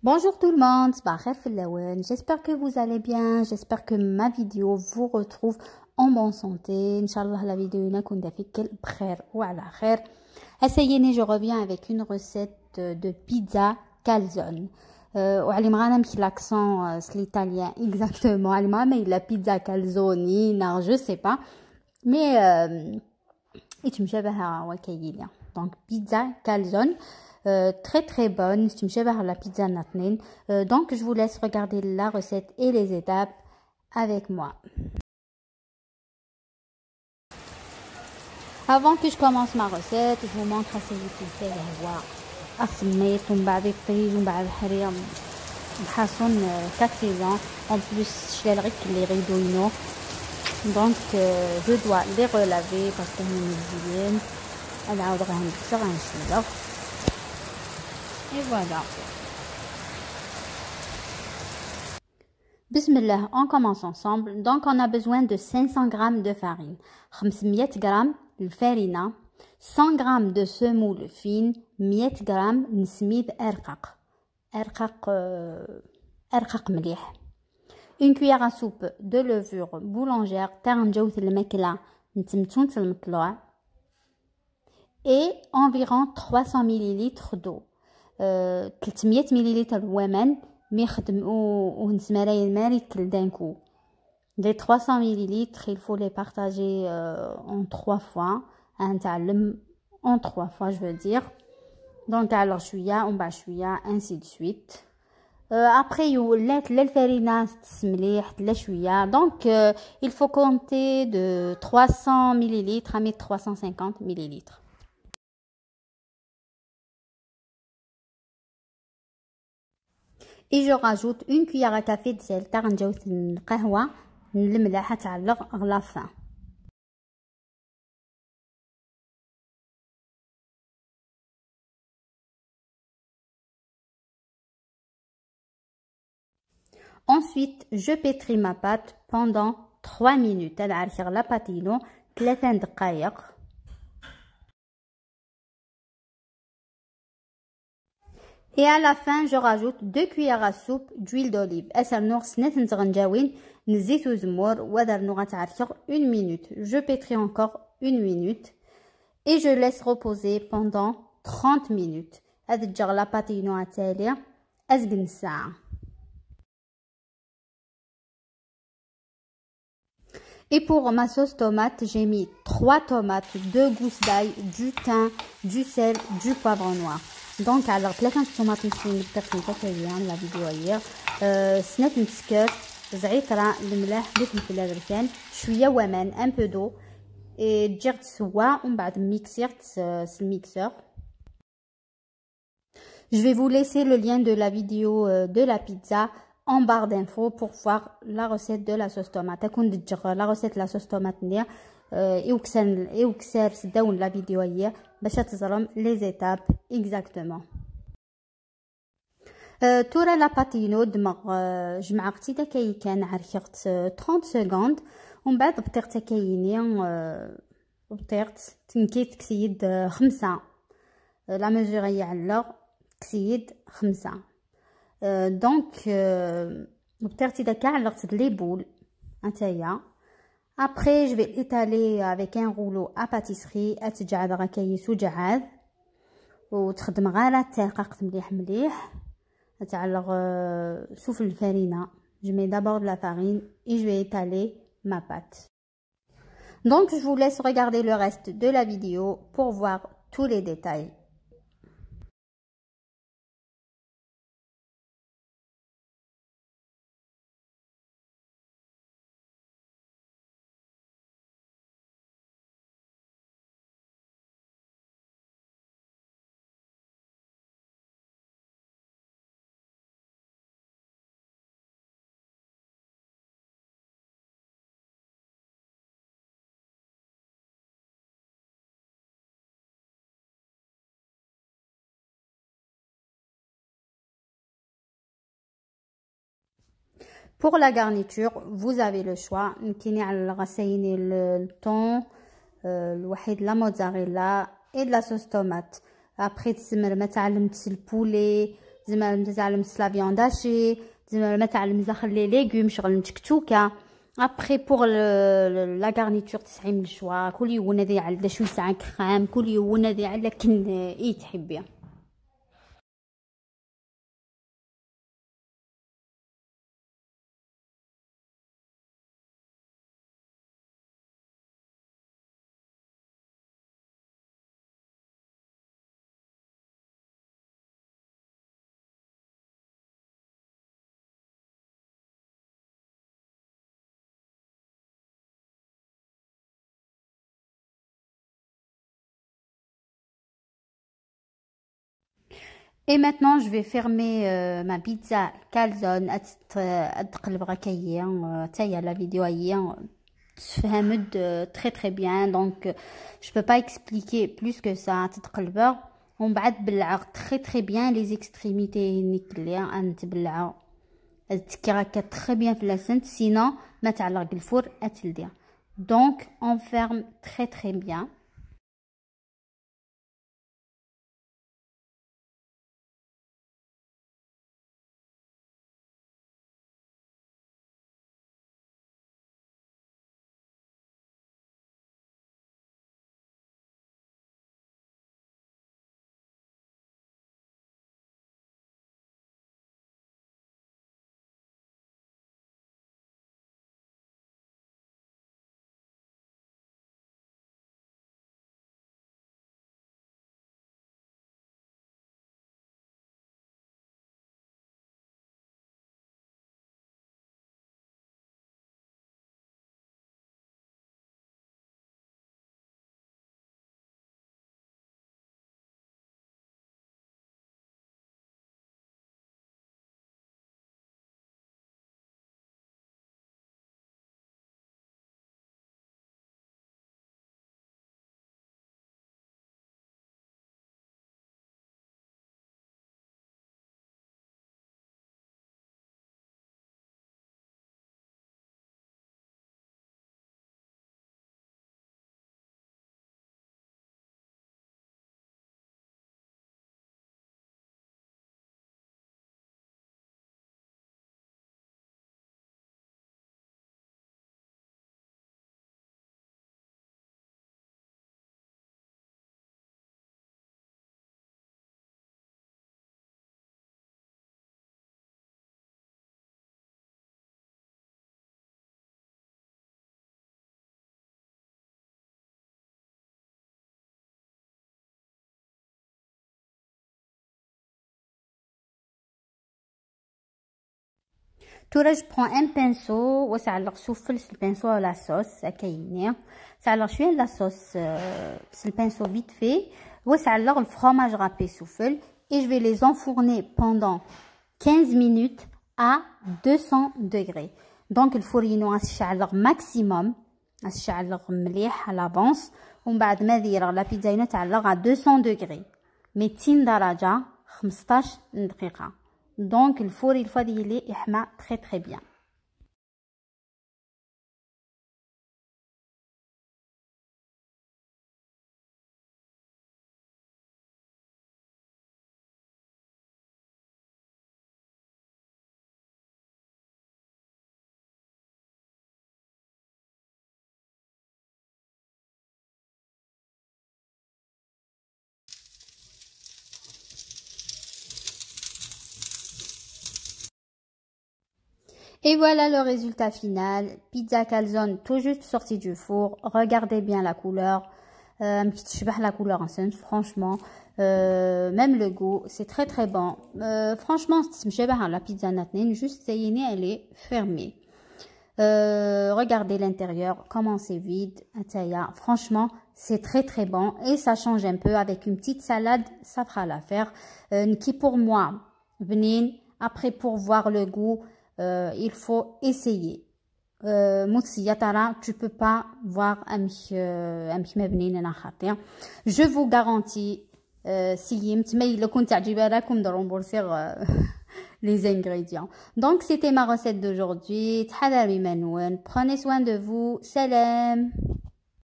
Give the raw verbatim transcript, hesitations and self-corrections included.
Bonjour tout le monde, صباح الخير فلاون. J'espère que vous allez bien, j'espère que ma vidéo vous retrouve en bonne santé. إن شاء الله la vidéo ينكون دافيك بخير وعلى خير. Essayez, je reviens avec une recette de pizza calzone. Euh, وعلي مغانا مش l'accent, euh, c'est l'italien, exactement. علي مغانا la pizza calzone, non, je sais pas. Mais, euh, يتمشابه وكايليا. Donc, pizza calzone, euh, très très bonne. يتمشابه la pizza ناتنين. Euh, donc, je vous laisse regarder la recette et les étapes avec moi. Avant que je commence ma recette, je vous montre à celui qui fait les rois. السميط ومن بعد يطيب ومن بعد الحرير. بحاصون، آه، quatre saisons. En plus شلال غير اللي غيدو ينو. Donc, euh, je dois les relaver parce que هما مزيين. نعاود غنكسر غنشيلو. Et voilà. بسم الله, on commence ensemble. Donc, on a besoin de cinq cents grammes de farine. خمسمية غرام الفرينة. Cent grammes de semoule fine. مية غرام نسميد أرقق. أرقق, آه، أرقق مليح. Une cuillère à soupe de levure boulangère, تاع نجوة الماكلة نتمتونت المطلوع. Et environ trois cents millilitres d'eau. آه، ثلاثمية مليلتر وامان مي خدم و-، ونسمراي الماريك d'un coup. Les trois cents millilitres, il faut les partager, euh, en trois fois. نتعلم en trois fois, je veux dire. Donc, alors, شوية، ومن بعد شوية, ainsi de suite. Euh, après, يولات لا الفرينة تسمليح، لا شوية. Donc, euh, il faut compter de trois cents millilitres à trois cents cinquante millilitres. Et je rajoute une cuillère à café de sel, تاع نجوة القهوة، الملح تعلق غ la fin. Ensuite, je pétris ma pâte pendant trois minutes. هاد عرفي غ la pâte ينو ثلاثة دقايق. Et à la fin, je rajoute deux cuillères à soupe d'huile d'olive. أسرنوغ سنات نتغنجاوين نزيت وزمور ودرنوغ غتعركغ une minute. Je pétris encore une minute et je laisse reposer pendant trente minutes. هاد الجغلة باتينو تالي أزقن الساعة. Et pour ma sauce tomate, j'ai mis trois tomates, deux gousses d'ail, du thym, du sel, du poivre noir. Donc, alors, ثلاثة الطوماط مشويين بالدقيق هكايا، la vidéo hier. آه، سنات نتسكر، زعيترة، الملح، الفلفل البركان، شوية ومان، un peu d'eau. Et جيغت سوا، ومن بعد ميكسيغت، آه، الميكسور. Je vais vous laisser le lien de la vidéo, euh, de la pizza en barre d'infos pour voir la recette de la sauce tomate. تكون دجغ la recette de la sauce tomate نيا، آه، إوكسان، إوكسار سداون la vidéo هي باش تزرم les étapes exactement. آه، تورا la pâte ينو دمغ، آه، جمعة قتيدة كي كان عركغت، آه، trente secondes، ومن بعد بطيغت كايني، آه، بطيغت تنكيت كسيد، آه، خمسة. آه، la mesure هي علق كسيد خمسة. آه، donc، آه، بطيغتي داكا علقت les boules. هانتايا. Après, je vais étaler avec un rouleau à pâtisserie. أتجعد غا كيس وجعاد. وتخدم غا راه ترققت مليح مليح. تعلق، آه، سفل الفرينة. Je mets d'abord de la farine et je vais étaler ma pâte. Donc, je vous laisse regarder le reste de la vidéo pour voir tous les détails. Pour la garniture, vous avez le choix. نكيني على الغسايني ال-، الطون، آه، الوحيد la mozzarella et de la sauce tomate. Après تسمر ما تعلمت البولي، تزمر تعلم la viande hachée، تزمر ما تعلم زخل les légumes، شغل متكتوكة. Après pour le, le- la garniture تسعي من الشوا، كل يوم هذا يعلم شو يسعى crème، كل يوم هذا يعلم كن اي تحبي. Et maintenant, je vais fermer euh, ma pizza calzone. أتت-، أتقلب غكاية، آه، تايا la vidéo هي تفهمت، آه، très très bien. Donc, euh, je peux pas expliquer plus que ça. تتقلبغ ومن بعد بلعغ très très bien les extrémités نيك اللي أنت بلعغ. تكي هكا très bien في la scène، sinon ما تعلق الفور أتلدي. Donc, on ferme très très bien. تورا je prends un pinceau وسعلق سفل س البينسو la sauce هكايني. سعلق شويه la sauce، آه، س البينسو vite fait، وسعلق الفرماج râpé سفل. Et je vais les enfourner pendant quinze minutes à deux cents degrés. Donc الفور ينو غنشعلق maximum، غنشعلق مليح à l'avance. ومن بعد ما دير la pizza ينو تعلق à deux cents degrés، ميتين درجه، خمسطاش دقيقه. Donc الفور الفا ديالي يحمى très très bien. Et voilà le résultat final. Pizza calzone tout juste sortie du four. Regardez bien la couleur. Euh, تشبه la couleur enceinte, franchement. Euh, même le goût, c'est très très bon. Euh, franchement, c'est la pizza natnin, juste c'est elle est fermée. Euh, regardez l'intérieur, comment c'est vide. Ataya, franchement, c'est très très bon et ça change un peu avec une petite salade, ça fera l'affaire. Euh, qui pour moi, بنين. Après, pour voir le goût, euh, il faut essayer. Euh, متسيا ترى tu peux pas voir امك امك ما بنين انا خاطيه. Je vous garantis, euh, سيمت ما الا كنت تعجبها لكم de rembourser, euh, les ingrédients. Donc c'était ma recette d'aujourd'hui. تحضري منون. Prenez soin de vous. سلام.